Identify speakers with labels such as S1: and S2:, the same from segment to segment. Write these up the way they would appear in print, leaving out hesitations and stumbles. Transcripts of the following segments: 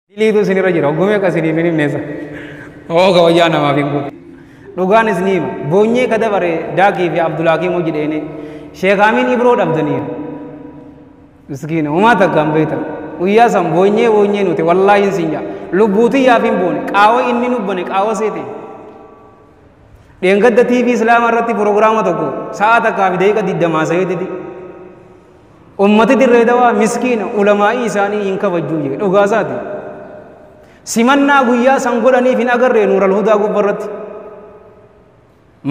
S1: Diliitu isinirra jira. Hoggumee akka isiniif hin himneessa. Oo kabajaa namaaf hin guutu. Dhugaan isinii hima. Boonyee ka dabare Daakii fi Abdulhakiim hojii dheene. Sheekh Amiin Ibroo dhabdaniiru. Miskiina homaa takka hin beektan. Guyyaa san boonyee boonyee nuti wallaahi hin siin jaa. Lubbuutiyyaaf hin boone. Qaawa inni nu bane qaawa seete. Dheengadda TV Islaama irratti pirogiraama tokko sa'a takkaa fi daqiiqa digdamaa saheetiti. Ummati Dirree Dawaa miskiina ulamaa'ii isaanii hin kabajjuu jedhe dhugaa isaati. Simannaa guyyaa san godhaniif hin agarree Nuural Hudaa gubba irratti.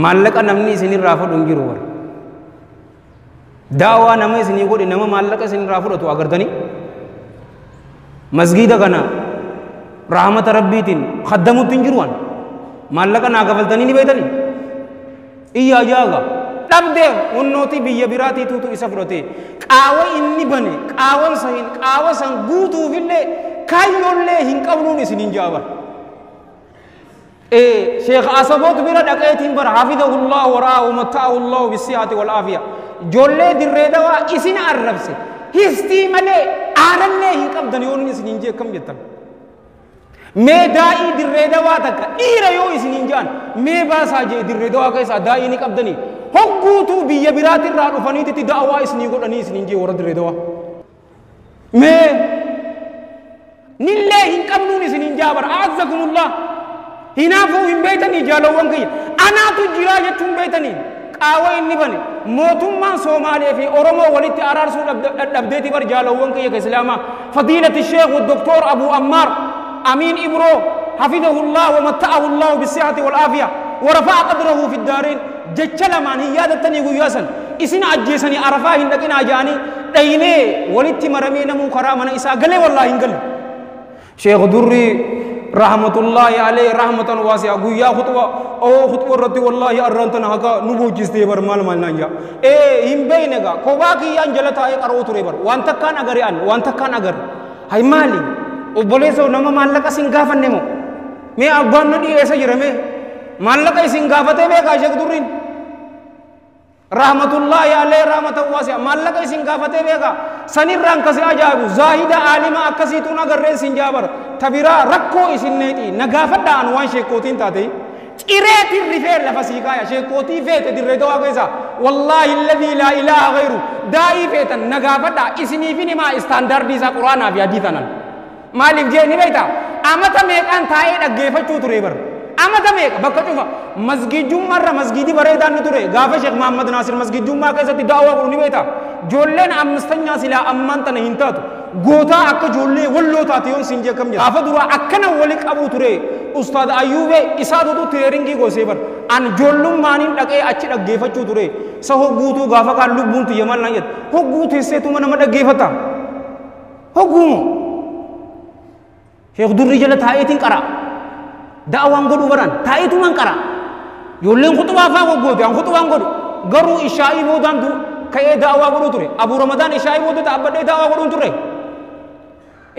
S1: Maallaqa namni isinirraa fudhu hin jiru bara. Daawaa nama isinii godhe nama maallaqa isinirraa fudhatu agartanii. Masgiida kana rahmata Rabbiitiin khaddamutti hin jiru an. Maallaqa naa kafaltanii ni beektanii. Iyyaa jaaga. Dhabdee hunnootii biyya biraatiituutu isa fudhate. Qaawa inni bane qaawan sahin qaawa san guutuufillee kaayyoollee hin qabnuun isiniin ja'a bara. Ee Sheekh Asaboot bira dhaqeetiin bara hafidahullahu wara'ahu matta'ahullahu bissihati wal aafiya. Ijoollee Dirree Dawaa isin arrabse histii malee aarallee hin qabdan yoo inni isiniin jee akkam jettan. Mee daa'ii Dirree Dawaa takka dhiira yoo isiniin ja'an mee baasaa jee Dirree Dawaa keessaa daa'ii ni qabdanii. Hogguutuu biyya biraatirraa dhufaniititti da'awaa isinii godhanii isiniin jee warra Dirree Dawaa. Mee nillee hin qabnuun isiniin jaa bara a'azzakumullah. Hinaafuu hin beeytanii jaalawwan kiyya. Anaatu jiraa jechuun beeytanii. Qaawa inni bane mootummaan Soomaalee fi Oromoo walitti araarsuu dadhabdeeti bar jaalawwan kiyya ka Islaamaa. Fadiilati Sheekh wa Doktor Abu Ammaar Amiin Ibroo hafidahullah wa matta'ahullahu bissihati wal aafiya wa rafa'a qadrahu fi daareen jecha lamaan hin yaadattanii guyyaa san isin ajjeesanii Arafaa hin dhaqinaa ja'anii dhaynee walitti maramee namuu karaa mana isaa galee wallaahi hin galle. Sheekh Durrii rahmatullahi alayhi rahmatan waasi'a guyyaa khuxba oo khuxba irratti wallaahi arraan tana haqa nu boojjistee bar maal maal naan jaa. Ee hin beeyne gaa kophaa kiyyaan jala taa'ee qara'uu ture bar waan takkaan agare an waan takkaan agare. Hay maali obboleessoo nama maallaqa sin gaafanne moo mee abbaan na dhiyeessa jira mee maallaqa isin gaafatee beekaa Sheekh Durriin. Rahmatullahi alayhi rahmatan waasi'a maallaqa isin gaafatee beekaa sanirraan kasi ajaa'ibu zaahida aalima akkasiituun agarreen sin jaabar tabiraa rakkoo isin neexi na gaafadhaa an waan sheekkootiin taate cireetiin rifee lafa sii kaaya sheekkootii feete Dirree Dawaa keessaa wallaahi alladhii laa ilaaha ghayru daa'ii feetan na gaafadhaa isiniifin himaa istaandaardii isaa quraanaa fi hadiisanan maaliif jee ni beektaa amata meeqaan taa'ee dhaggeeffachuu ture bar amata meeqa bakka cufa masgijjummaarra masgiidi bareedaan ni ture gaafa Sheekh Muhammad Naasir masgijjummaa keessatti da'awaa godhu ni beektaa ijoolleen ammistanyaa silaa ammaan tana hin taatu gootaa akka ijoollee walloo taate yoon siin jee akkam jedha gaafa duraa akkana wali qabuu ture Ustaad Ayyuubee isaatutu tireeringii goosee bar an ijoollummaaniin dhaqee achi dhaggeeffachuu ture isa hogguutuu gaafa kaan lubbuun tiyya maal naan jette hogguu teesseetuma nama dhaggeeffata hogguumoo Sheekh Durrii jala taa'eetiin qara. Da'awaan godhuu baran taa'eetumaan qara. Ijoolleen khuxubaa faa goggoote an khuxubaan godhu. Garuu ishaa'ii boodaan ka'ee da'awaa godhuu ture. Abu Ramadaan ishaa'ii booda dhaabbadhee da'awaa godhuun turre.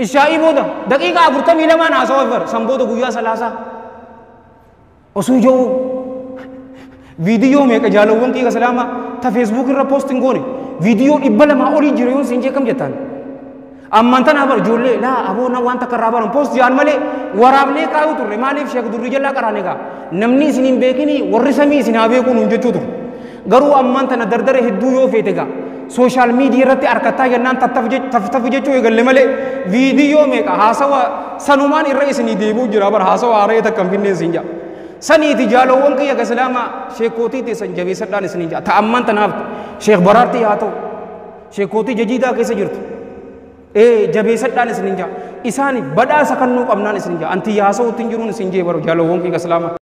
S1: Ishaa'ii booda daqiiqaa 42 haasawa bar san booda guyyaa salaasaa. Osoo ija'uu viidiyoo meeqa jaalawwan kiyya salaamaa ta Facebook irra post hin goone viidiyoo 200 olii jira yoon siin jee kam jettaan. Ammaan tana bar ijoollee laa aboo na waan takka irraa baran post jaan malee waraabnee kaayuu turre maaliif Sheekh Durrii jalaa qaraane gaa namni isin hin beekini warri samii isin haa beekuu nuun jechuu ture. Garuu ammaan tana dardara hedduu yoo feete gaa sooshaal miidiyaa irratti harkattaa jennaan taftaf jechuu eegalle malee viidiyoo meeqa haasawa sanumaan irra isinii deebi'u jira bar haasawa haara'ee takka hin finneen siin jaa. Saniiti jaalowwan kiyya ka Islaamaa sheekootii teessan jabeessadhaan isiniin jaa. Ta ammaan tanaaf Sheekh Baraartii haa ta'u sheekootii jajiidaa keessa jirtu. Ee jabeessadhaan isiniin jaa. Isaaniif badhaasa kannuu qabnaan isiniin jaa. Anti haasawutti hin jiruun isin jee baru jaalowwan kiyya ka Islaamaa.